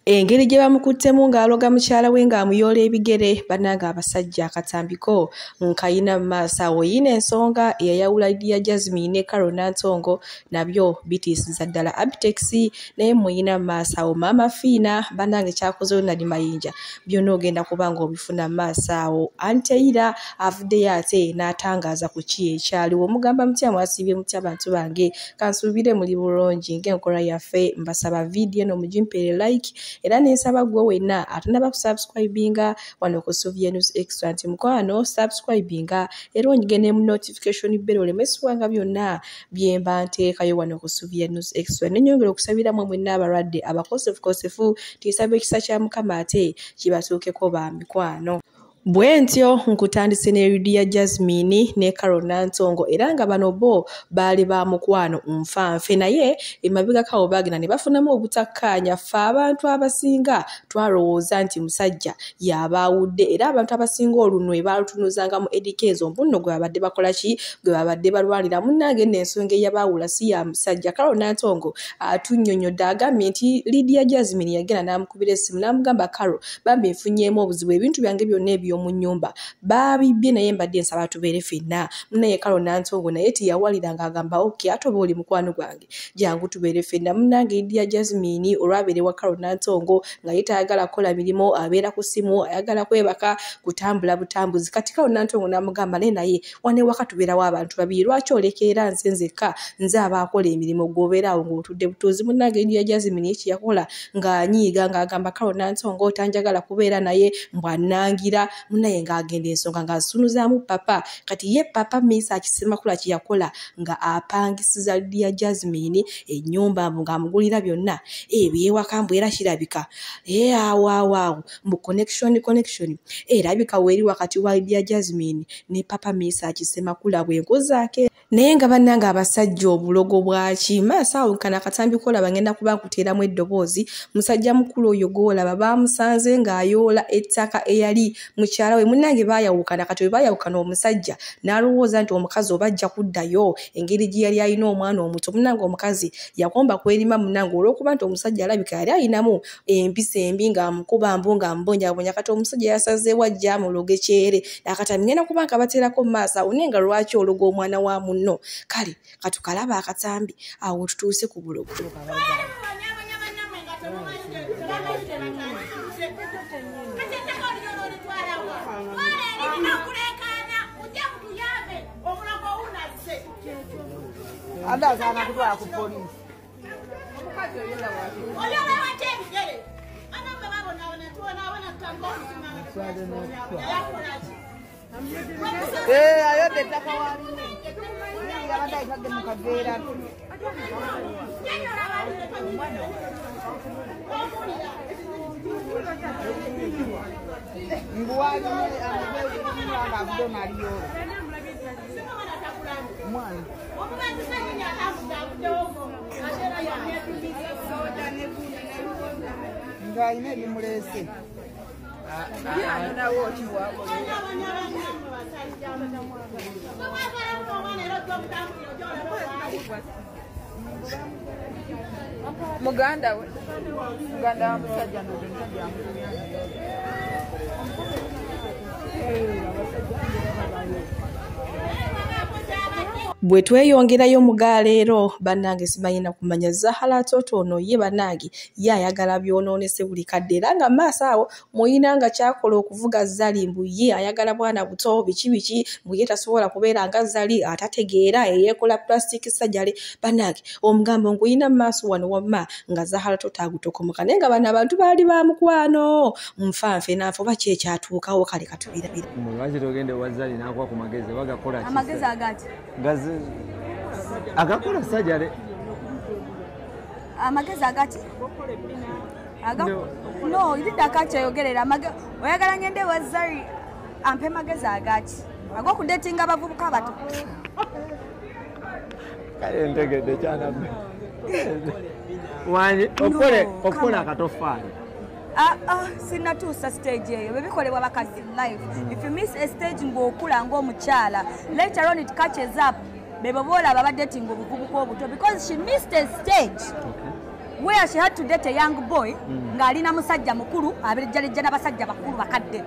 Engeri gye bamukuttemu ng'aloga mukyala we ng'amuyoola ebigere, bannange abasajja akatambiko nkayina mu maaso awo. Yiino ensonga eyayawula Lydia Jazmine ne Carol Nantongo nabyo bitiisiza ddala Abitex, naye muyina mu maaso awo. Maama Fiina bannange kyakoze Ronald Mayinja byonna ogenda kuba ng'obifuna mu maaso awo. Anteira avuddeyo ate n'atangaaza ku ki ekyaliwo. Mugamba mutya, mwasiibye mutya bantu bange? Kansuubire muli bulungi ng'enkola yaffe. Mbasaba vidiyo eno mugimpeere like, era nensaba gwe wenna atanaba kusubscribinga wano ku Sylvia News Extra nti mukwano subscribinga era onyige ne mu notification bell oleme siwanga byonna byemba nteekayo wano ku Sylvia News Extra. Nenyongera okusabira mwe mwenna abalwadde abakosefukosefu, tiisaba ekisa kya Mukama ate kibatuukeko ba mikwano. Bwe ntyo nkutandise ne Lydia Jazmine ne Carol Nantongo, era nga bano bo baali ba mukwano nfanfe, naye emabegako awo baagenda ne bafunamu obutakkaanya. Ffe abantu abasinga twalowooza nti musajja y'abaawudde, era abantu abasinga olunwe baalutunuzanga mu Eddy Kenzo mbu nno gwe babadde bakola ki, gwe babadde balwanira. Munnange nno ensonga eyabaawula si ya musajja. Carol Nantongo atunnyonnyodde, agambye nti Lydia Jazmine yagenda n'amukubira essimu n'amugamba, Carol bambi nfunyeemu obuzibu, ebintu byange byonna ebyo mu nnyumba babibbye, naye mbadde nsaba tubeere ffenna. Munnaye Carol Nantongo naye teyawalira ng'agamba okay, ate oba oli mukwano gwange, jangu tubeere ffenna. Munnange Lydia Jazmine olwabeera ewa Carol Nantongo nga ye tayagala kukola mirimu, abeera ku ssimu, ayagala kwebaka, kutambula butambuzi. Kati Carol Nantongo n'amugamba naye naye wano ewaka tubeerawo abantu babiri, lwaki olekeera nze nzekka, nze aba akola emirimu gw'obeera awo ng'otudde butuuzi. Munnange Lydia Jazmine kye yakola ng'anyiiga ng'agamba Carol Nantongo tanjagala kubeera naye, mbw'annangira. Munnaye ng'agenda ensonga ng'asunuzaamu papa. Kati ye papa Mesach Ssemakula kye yakola nga apangisiza Lydia Jazmine ennyumba, mbu ng'amugulira byonna ebyewaka, mbu era kirabika awo awo awo mbu connection erabika weeri wakati wa Lydia Jazmine ne papa Mesach Ssemakula bwenkozaako. Naye nga bannange abasajja obulogo bwaki? Maaso awo kana akatambi kolaba ngenda kuba nkuteeramu eddoboozi. Musajja mukulu oyo gw'olaba baamusanze ng'ayoola ettaka eyali mukyala we. Munnange baayawukana. Kati bwe baayawukana, omusajja n'alowooza nti omukazi oba ajja kuddayo engeri gye yali alina omwana omuto. Munnange omukazi yakomba kwerima, munnange, olw'okuba nti omusajja alabika yali alinamu empisa embi ng'amukuba mbu ng'amubonyaabonya. Kati omusajja yasazeewo ajja amuloge kyere. Akatambi ngenda kuba nkabateerako mu maaso awo. Naye nga lwaki ologa omwana wa munno? Kale katukalaba akatambi awo tutuuse ku bulogo. Adazaana kutwala ku poliisi. Ayodde ettaka walimu yabadde ayitadde mu kaveera. Mbu walimu amaze nga avudde naliyola omwana. Ng'alina ebimuleese. Muganda we, muganda wa musajja n'omusajja amutumya. Bwe tweyongerayo mu galeero, bannange simanyi na kumanya Zahara Toto ono ye bannange ye ayagala byonoonese buli kadde, era nga maaso awo muyina nga kyakola okuvuga Zari, mbu ye ayagala bwana buto, biki biki, mbu ye tasobola kubeera nga Zari atategeera eyeekola plastic surgery. Bannange omugambo nguyina mu maaso wano wamma nga Zahara Toto agutokomoka, naye nga bano abantu baali ba mukwano nfanfe nanfe, oba ki ekyatuukawo? Kale katubirabira. Lwaki togenda ewa Zari n'akuwa ku magezi bagakola ki? Amagezi agati? Gazi agakola sajale. Amagezi agati? No, idda akyayogerera oyagala ngende wa Zari ampe magezi agati ag'okudatinga abavubuka abato? Kale ntegedde kyanabbe wanje okole okukola akatofaali. Ah, ah, sinatuusa stage eyo. Bebikolebwa bakazi in life. If you miss a stage ng'okula ng'omukyala, later on it catches up. Bebo boolaba badating obuvubuka obuto because she missed a stage. Okay. Where she had to date a young boy ng'alina musajja mukulu aberejjalejja n'abasajja bakulu bakadde.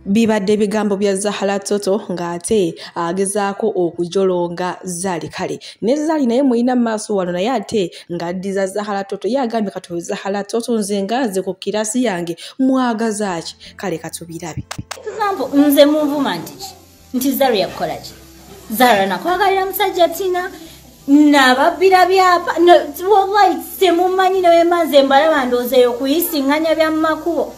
Bibadde ebigambo bya Zahara Toto ng'ate agezaako okujolonga Zari. Kale ne Zari naye muyina maaso wano, naye ate ng'addiza Zahara Toto. Ye agambye kati Zahara Toto nze nga nze ku kirasi yange mwagaza ki? Kale katubirabe. Example, nze munvuma nti ki? Nti Zari yakukola ki? Zahara nakwagalira musajja Tina nababbira byapa wallahi temumanyi nawe nze mbalaba ndowooza okuyisiŋŋanya bya mu makubo.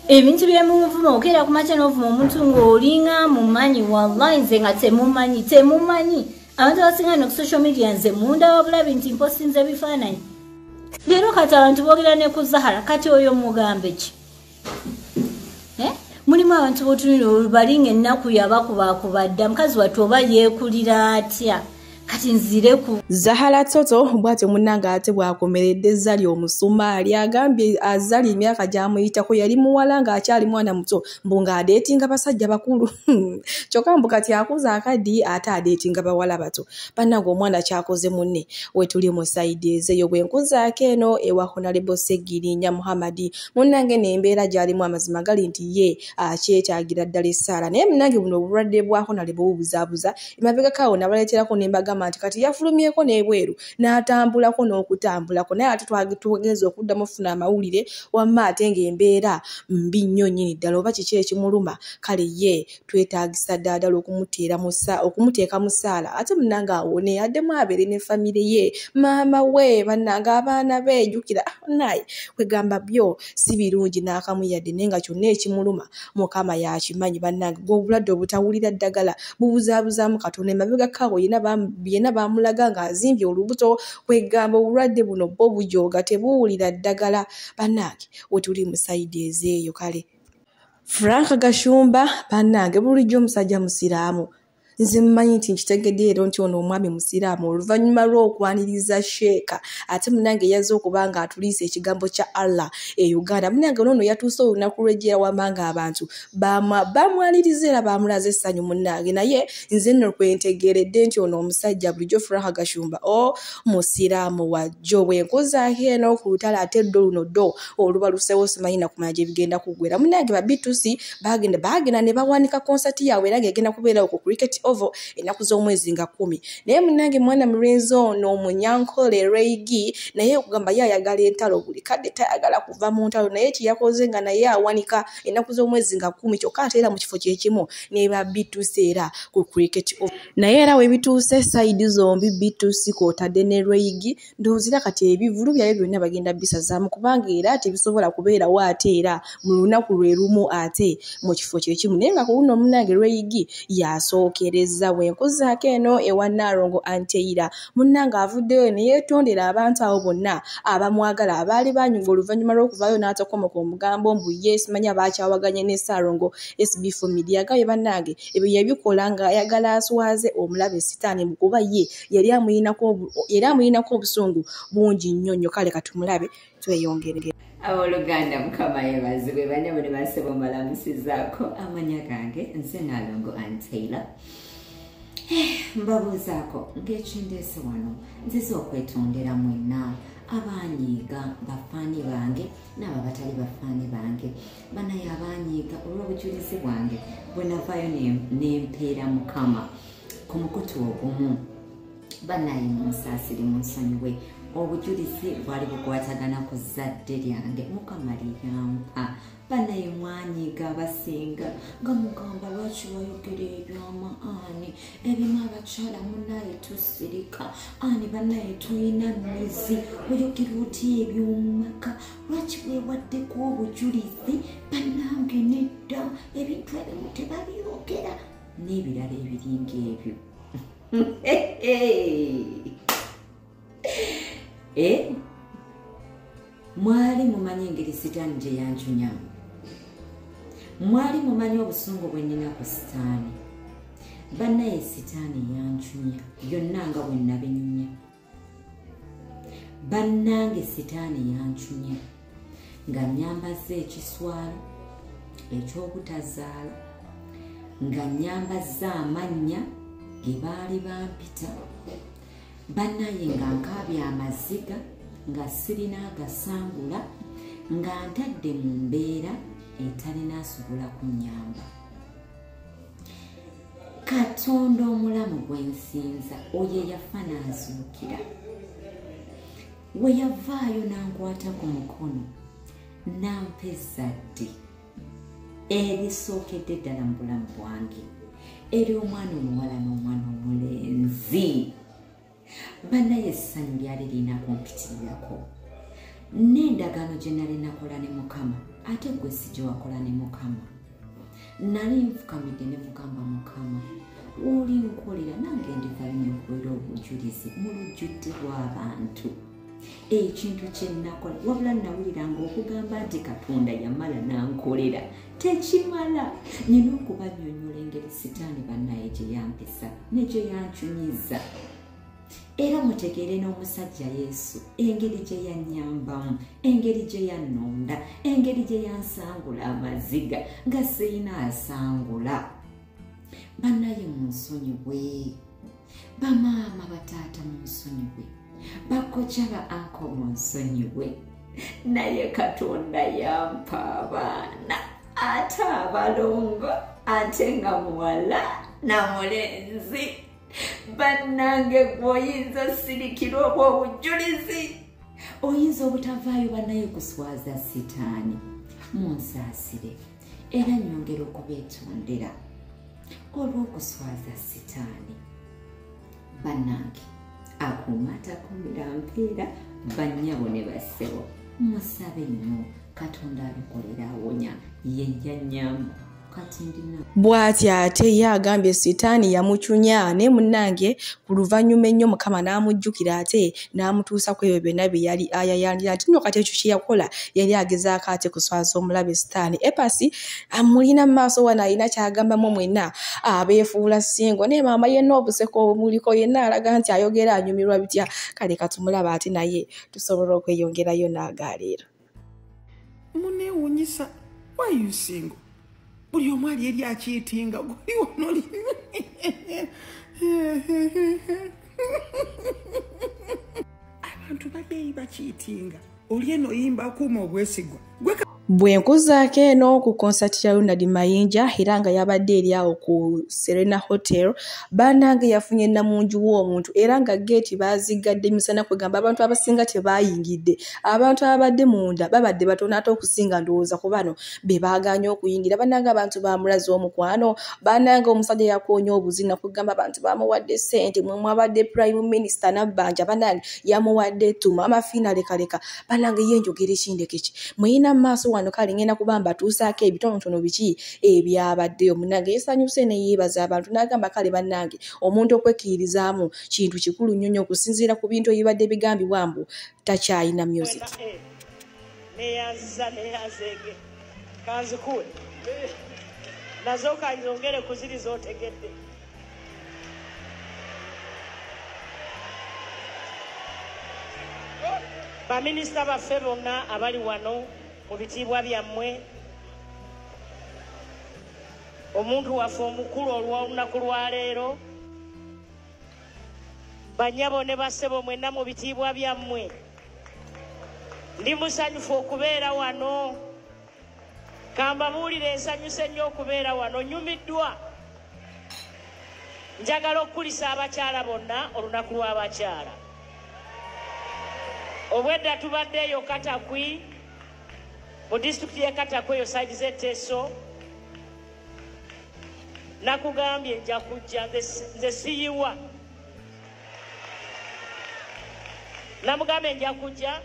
Ebintu byemunvuma okeera ku makya n'ovuma omuntu ng'olinga mumanyi, wallahi nze nga temumanyi temumanyi. Abantu abasinga no ku social media nze mundaba bulabi nti mposinze ebifaananyi. Leero kati abantu boogera ne ku Zahara, kati oyo mugambe ki? Mulimu abantu botunira balinga ennaku yabakubakuba dda, mukazi wattu oba yeekulira atya? Kati nzire ku Zahara Toto bw'atyo munnange ate bw'akomeredde Zari omusumaali. Agambye Zari emyaka gy'amuyitako yali muwala ng'akyali mwana muto, mbu ng'adeetinga basajja bakulu kyokka mbu kati akuze akaddi ate adeetinga bawala bato. Bannange omwana kyakoze munne. We tuli mu sayidi ezeeyo bwe nkuzaako eno ewa Honorable Ssegirinya Muhammad, munnange n'embeera gy'alimu amazima gali nti ye akyetaagira ddala essaala. Naye munnange buno obulwadde bwa Honorable bubuzaabuza. Emabegako awo nabaleeterako ne mbagamba nti kati yafulumyeko n'ebweru n'atambulako n'okutambulako, naye ate twagenze okuddamu okufuna amawulire wamma ate ng'embeera mbi nnyo nnyini ddala. Oba kiki ekimuluma? Kale ye twetaagisa ddala ddala okumuteeka mu ssaala ate munnange awone addemu abeere ne famire ye, maama we, bannange abaana be. Jjukira naye kwegamba byo si birungi n'akamu yadde, naye nga kyonna ekimuluma Mukama yakimanyi. Bannange gwe obulwadde obutawulira ddagala bubuzaabuzaamu Katonda. Emabegako awo yenna bamulaga ng'azimbye olubuto. Kwegamba obulwadde buno bwo bujooga, tebuwulira ddagala. Bannange wetuli mu sayidi ezeeyo. Kale Frank Gashumba bannange bulijjo omusajja musiraamu. Nze mmanyi nti nkitegedde leero nti ono omwami musiraamu oluvannyuma lw'okwaniriza Sheeka ate munnange yazze okuba nga atuliisa ekigambo kya Allah e Uganda. Munnange noono yatuuse olunaku lw'ejjeera wamma ng'abantu bamwaniriza era bamulaze essanyu munnange. Naye nze nno kwe ntegeeredde nti ono omusajja bulijjo Frank Gashumba o musiraamu wajjo. Bwe nkuzaako eno ku lutalo ate ddo luno ddo olubalusewo simanyi na kumanya gye bigenda kuggwera. Munnange ba B2C bagenda ne bawanika konsati yaabwe era ng'egenda kubeerawo ku Cricket Oval ennaku z'omwezi nga 10. Naye munnange mwana mulenzi ono omunyankole Reigi naye okugamba ye ayagala entalo buli kadde, tayagala kuva mu ntalo, naye kye yakoze nga naye awanika ennaku z'omwezi nga 10 kyokka ate era mu kifo kye kimu ne ba B2C era ku Cricket Oval. Naye era we bituuse sayidi zombi B2C kw'otadde ne Reigi, ndowooza kati ebivvulu byabwe byonna bagenda bisazaamu kubanga era tebisobola kubeerawo ate era mu lunaku lwe lumu ate mu kifo kye kimu. Naye nga ku luno munnange Reigi yasookereza. Bwe nkuzaako eno ewa Nalongo Anteira, munnange avuddeyo ne yeetondera abantu abo bonna abamwagala abaali banyuga oluvannyuma lw'okuvaayo n'atakomoka omugambo mbu ye simanyi abakyawaganye ne Ssaalongo SB Family. Agambye bannange ebyo yabikola ng'ayagala aswaze omulabe Sitaani kuba ye yali amulinako obusungu bungi nnyo nnyo. Kale katumulabe tweyongere. Abooluganda Mukama yeebazibwe, bannyabo ne bassebo mbalamusizaako. Amannya gange nze Nalongo Anteira. Mbabuuzaako ng'ekindeese wano nzize okwetondera mwenna abanyiiga bafaani bange n'abo abatali bafaani bange. Banaye abanyiiga olw'obujulizi bwange bwe navaayo nempeera Mukama ku mukutu ogumu. Banaye munsaasire munsonyiwe, obujulizi bwali bukwatagana ku zzadde lyange Mukama lyampa. Banaye mwanyiiga abasinga nga mugamba lwaki wayogera ebyama ani ebimu abakyala munnaye tusirika ani bannaye tulina mizi oyogera otya eby'omu maka lwaki weewaddeko obujulizi bannange nedda ebintu ebimu tebabyogera n'ebirala ebiringa ebyo. Mwali mumanyi engeri Sitaani gye yanjunyamu, mwali mumanyi obusungu bwe nnina ku Sitaani. Bannaye Sitaani yanjunya byonna nga bwe nabinyumya. Bannange Sitaani yanjunya nga nnyambazza ekiswalo eky'obutazaala, nga nnyambazza amannya ge baali bampita. Bannaye nga nkaabye amaziga nga sirina agasangula, nga ntadde mu mbeera etalina asobola kunnyamba. Katonda omulamu gwe nsinza, oyo eyafa n'azuukira, we yavaayo n'ankwata ku mukono n'ampa ezzadde erisookedde ddala mu bulamu bwange, ery'omwana omuwala n'omwana omulenzi. Bannaye essanyu lyali lirina kumpitirirako, n'endagaano gye nali nakola ne Mukama, ate gwe si gye wakola ne Mukama. Nali nfukamidde ne mugamba, Mukama oli nkolera nange ndivayo ne nkuweera obujulizi mu lujjudde lw'abantu ekintu kye nakola. Wabula nawuliranga okugamba nti Katonda yamala n'ankolera tekimala, nina okubannyonnyola engeri Sitaani bannaye gye yampisa ne gye yancunyiza, era mutegeere n'omusajja Yesu engeri gye yannyambamu, engeri gye yannonda, engeri gye yansangula amaziga nga sirina asangula. Bannaye munsonyiwe, bamaama bataata munsonyiwe, bakojja ba anko munsonyiwe, naye Katonda yampa abaana ate abalongo, ate nga muwala na mulenzi. Bannange gwe oyinza osirikira obwo obujulizi, oyinza obutavaayo bannaye kuswaza Sitaani. Munsaasire, era nnyongera okubeetondera olw'okuswaza Sitaani. Bannange akuuma atakuumira mpeera, bannyabo ne bassebo, musabe nnyo Katonda abikolera awonya, ye yannyamba. Kati ndina Bw'ati ate ye agambye Sitaani yamucunya, naye munnange ku luvannyuma ennyo Mukama n'amujjukira ate n'amutuusa ku ebyo byonna bye yali ayayanira, nti nno kati ekyo kye yakola yali agezaako ate kuswaza omulabe Sitaani. Epasi amulina mu maaso wano alina ky'agambamu mwenna abeefuula singo, naye maama yenna obuseko obumuliko yenna alaga nti ayogera anyumirwa bitya. Kale katumulaba ate naye tusobola okweyongerayo n'agaaleero. Muneewuunyisa, why you single? Buli omu ali eri akiitinga, guli wano oli abantu babeeyi bakiitinga, oli eno oyimba akuuma obwesigwa gwe. Bwe nkuzaako eno ku konsati ya Ronald Mayinja, era nga yabadde eri awo ku Serena Hotel, bannange yafunye namungi w'omuntu, era nga geeti baaziggadde misana, kwegamba abantu abasinga tebaayingidde. Abantu ababadde munda babadde batono ate okusinga ndowooza ku bano be baagaanye okuyingira. Bannange abantu bamulaze omukwano, bannange omusajja yakoonya obuzina, kwegamba abantu bamuwadde ssente, mwe mwabadde Prime Minister Nabbanja, bannange yamuwadde ettuma amafiina lekaleka. Bannange ye njogera ekindeke ki muyina mu maaso wano, kale ngenda kuba mbatuusaako ebitonotono biki ebyabaddeyo. Munnange yesanyuse ne yeebaza abantu n'agamba kale bannange omuntu okwekkiririzaamu kintu kikulu nnyo nnyo okusinziira ku bintu ebibadde bigambibwa mbu takyayina music. Neyanziza neyanzeege kanzikuwe nazo kanzongere kuziri z'otegedde. Baminisita baffe bonna abali wano mu bitiibwa byammwe, omuntu waffe omukulu olw'olunaku lwaleero, bannyabo ne bassebo mwenna mu bitiibwa byammwe, ndi musanyufu okubeera wano. Kambabuulire nsanyuse nnyo okubeera wano, nyumiddwa. Njagala okukulisa abakyala bonna olunaku lw'abakyala. Obwedda tubadde eyo Katakwi, mu disitulikiti y'e Katakwi eyo side z'Eteeso. Nakugambye nja kujja, nze siyiwa. Namugambye nja kujja,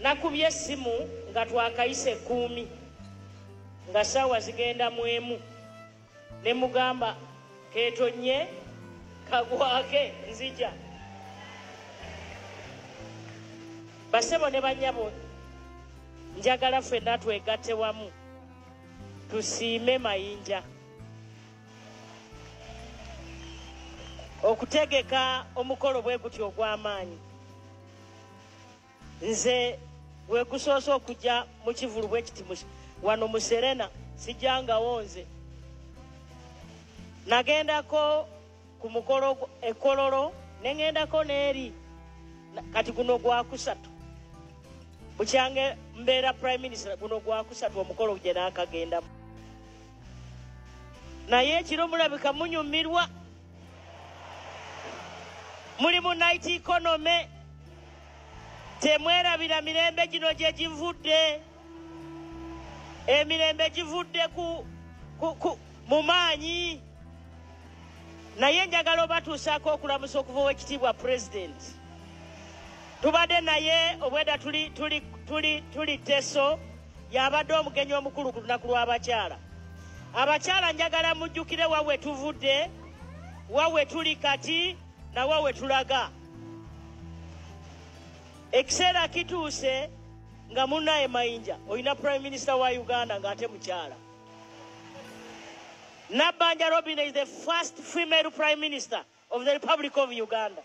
nakubye essimu nga twakayisa 10, nga ssaawa zigenda mu 1. Ne mugamba keetonye kagwake nzija. Basebo ne bannyabo, njagala ffenna twegatte wamu tusiime Mayinja okutegeka omukolo bwe gutyo ogw'amaanyi. Nze gwe gusoose okujja mu kivulu bwe kiti wano mu Serena, sijjangawo nze. Nagendako ku mukolo e Kololo, ne ŋŋendako n'eri, kati guno gwakusatu. Bukyange mbeera Prime Minister guno gwakusatu omukolo gye naakagendamu. Naye ekiro mulabika munyumirwa. Muli mu night economy. Temwerabira mirembe gino gye givudde. Emirembe givudde ku mu maanyi. Naye njagala obatuusaako okulamusa okuva ow'ekitiibwa President. Tubadde naye obwedda tuli Teso, yabadde omugenyi omukulu ku lunaku lw'abakyala. Abakyala njagala mujjukire wa we tuvudde, wa we tuli kati, na wa we tulaga. Ekiseera kituuse nga munnaye Mayinja olina Prime Minister wa Uganda ng'ate mukyala. Nabbanja Robin is the first female Prime Minister of the Republic of Uganda.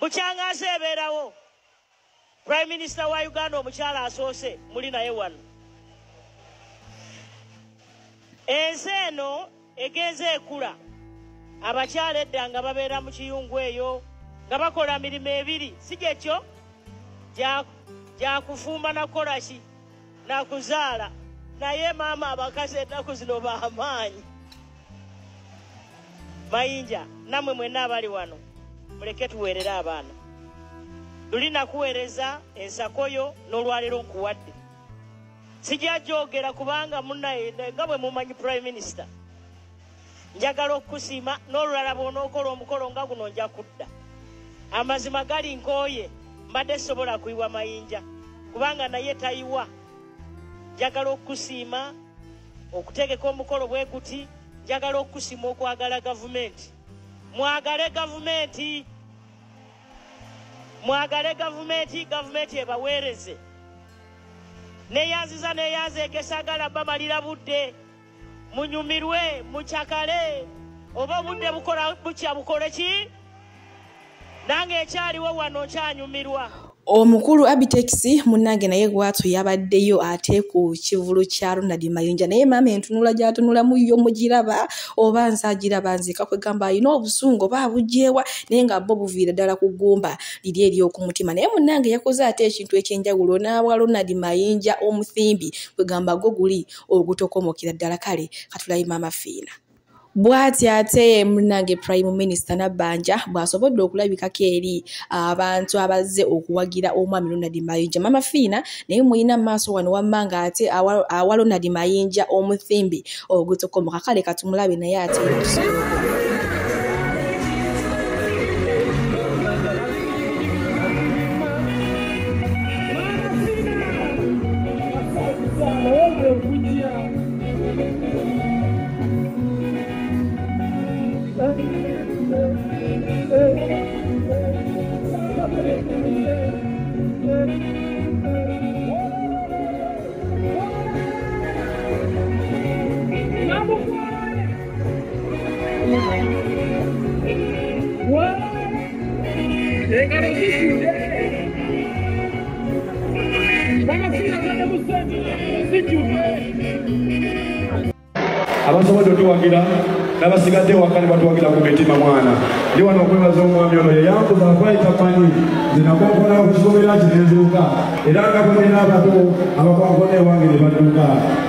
Bukyanga nsi ebeerawo. Prime Minister wa Uganda omukyala asoose muli naye wano. Ensi eno egenze ekula. Abakyala edda nga babeera mu kiyungu eyo nga bakola mirimu ebiri, si gyekyo gya kufumba na kukola ki na kuzaala. Naye maama abakazi ennaku zino b'amaanyi. Mayinja nammwe mwenna abali wano muleke tuweerere abaana. Luli nakuweereza ensako yo n'olwaleero nkuwadde. Sijja gyogera kubanga munnaye nga bwe mumanyi Prime Minister. Njagala okukusiima n'olulala bw'onookola omukolo nga guno nja kudda. Amazima gali nkooye, mbadde sobola kuyiwa Mayinja kubanga naye tayiwa. Njagala okukusiima okutegeka omukolo bwe guti, njagala okukusiima okwagala gavumenti. Mwagale gavumenti. Mwagale gavumenti, gavumenti ebaweereze. Neeyanziza neeyanzeege saagala bamalira budde. Munyumirwe, mukyakale, oba obudde bukola bukya bukole ki? Nange ekyaliwo wano nkyanyumirwa. Omukulu Abitex munnange naye gwatu yabaddeyo ate ku kivulu kya Ronald Mayinja, naye maama entunula gy'atunulamu yo mugiraba oba nze agiraba nzeka kwegamba alina obusungu oba abugyewa, naye nga bo buviira ddala ku ggumba liri ery'okumutima. Naye munnange yakoze ate ekintu eky'enjawulo n'awa Ronald Mayinja omuthimbi, kwegamba gwo guli ogutokomokera ddala. Kale katulabe Maama Fiina. Bw'ati ate munnange Prime Minister Nabbanja bw'asobodde okulabikako eri abantu abazze okuwagira omwami Ronald Mayinja. Maama Fiina naye muyina mu maaso wano wamma ng'ate awa Ronald Mayinja omuthimbi ogutokomoka. Kale katumulabe naye ate era tusobola okulaba. Abasobodde otuwagira n'abasigadde ewaka ne batuwagira ku mitima mwana. Ndi wano okwebaza omwami ono yeyankuza akwayita manyi nze nakonkona ku kisomera kinenzuuka era nga bwe abato abakonkona ewange ne badduka.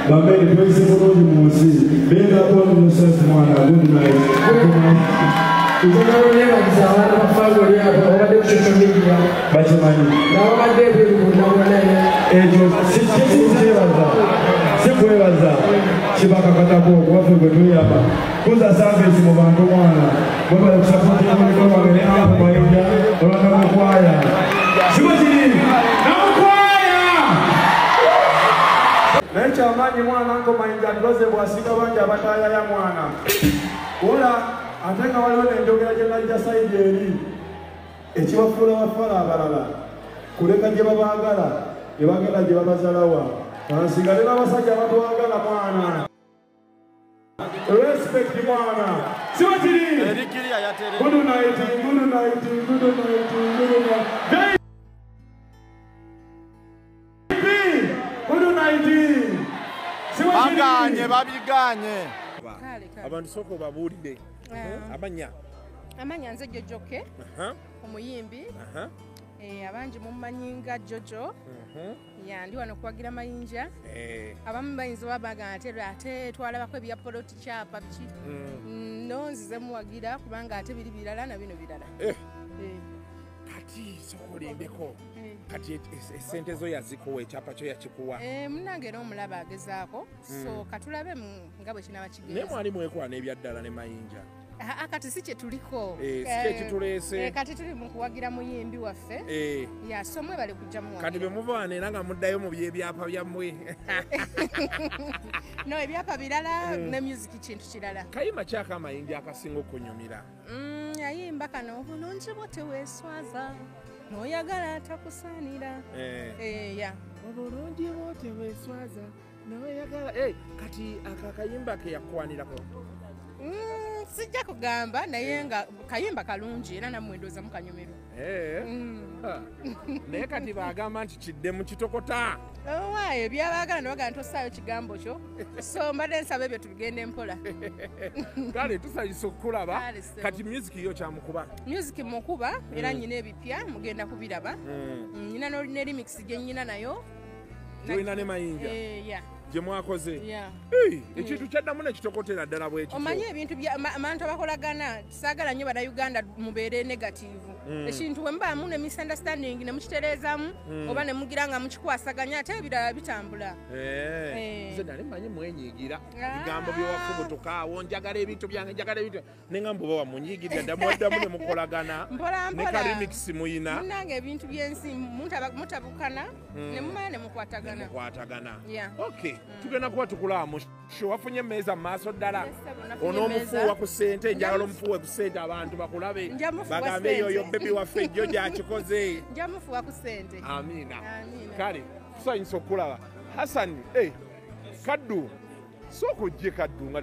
Bambeere tweyise bulungi mu nsi. Beera upon yourself mwana. Good night. Good night. Njagala oneebagiza abantu ba family abo ababadde ku social media bakimanyi n'ababadde ebweru bonna bonna. Ekyo si kyebaza, si kwebaza, kibakakatako okuwaffe gwe tuyamba kuza service mu bantu mwana. Mwebale kusapootinga omukono wange ne Uncle Mayinja olwa Namukwaya. Kiba kiri Namukwaya. Naye kyamaanyi mwana Uncle Mayinja atuloze bw'asinga bangi abataayaya mwana. Ola ate nga waliwo n'enjogera gye najja sayidi eri ekibafuula bafala abalala kuleka gye babaagala ne bagenda gye babazalawa. Kansigale n'abasajja abatwagala mwana. Respect mwana. Siba kiri. Good night, good night, good night, good night. Good night. Siba kiri. Baganye, babiganye. Abantu soko babuulire. Amanya. Amanya nze Jojoke. Omuyimbi. Abangi mummanyi nga Jojo. Ya ndi wano kuwagira Mayinja. Abamu bayinza babaga ate twalabako ebya poloti kyapa biki. No nzize muwagira kubanga ate biri birala na bino birala. Kati sokolembeko. Kati esente zo yazikuwa ekyapa kyo yakikuwa. Munnange era omulaba agezaako. So katulabe nga bwe kinaaba kigenda. Naye mwali mwekwana ebyaddala ne Mayinja. Kati si kye tuliko. Si kye kituleese. Kati tuli mu kuwagira muyimbi waffe. Ya so mwebale kujja muwagira. Kati bwe muva wano era nga muddayo mu by'ebyapa byammwe. No, ebyapa birala ne music kintu kirala. Kayimba ki ak'Amayinja akasinga okunyumira? Yayimba kano obulungi bwo teweeswaza n'oyagala atakusaanira. Ya. Obulungi bwo teweeswaza n'oyagala. Kati akakayimba ke yakwanirako. Sijja kugamba naye nga kayimba kalungi era nammwe ndowooza mukanyumirwa. Naye kati bagamba nti kidde mu kitokota. Owaaye byabaagala ne bagamba tossaayo kigambo kyo. So mbadde nsaba ebyo tubigende mpola. Kale tusanyuse okukulaba. Kati music yo kyamukuba? Music mukuba era nnyina ebipya mugenda kubiraba. Nnyina ne remix gye nnyina nayo. Tulina ne Mayinja. Yeah. Gye mwakoze. Ekintu kyaddamu ne kitokotera ddala bwe kityo. Omanyi ebintu bya abantu abakolagana saagala nnyo Bannayuganda mubeere negative. Ekintu bwe mubaamu ne misunderstanding ne mukitereezaamu oba ne mugira nga mukikwasaganya ate ebirala bitambula. Nze nali mmanyi mwenyiigira ebigambo by'owafubutuka awo njagala ebintu byange njagala ebintu ne ngamba oba wamunyiigirira ddamu addamu ne mukolagana ne ka remix muyina. Munnange ebintu by'ensi mutabukana ne mumala ne mukwatagana. Okay. Tugenda kuba tukulaba show wafunye emmeeza mu maaso ddala onoomufuuwa ku ssente njagala omufuuwe ku ssente abantu bakulabe bagambe yoyo bebi waffe jjo gyakikoze. Njamufuuwa ku ssente. Amiina. Kale tusanyusa okulaba Hassan. Kaddu sooka ojje Kaddu nga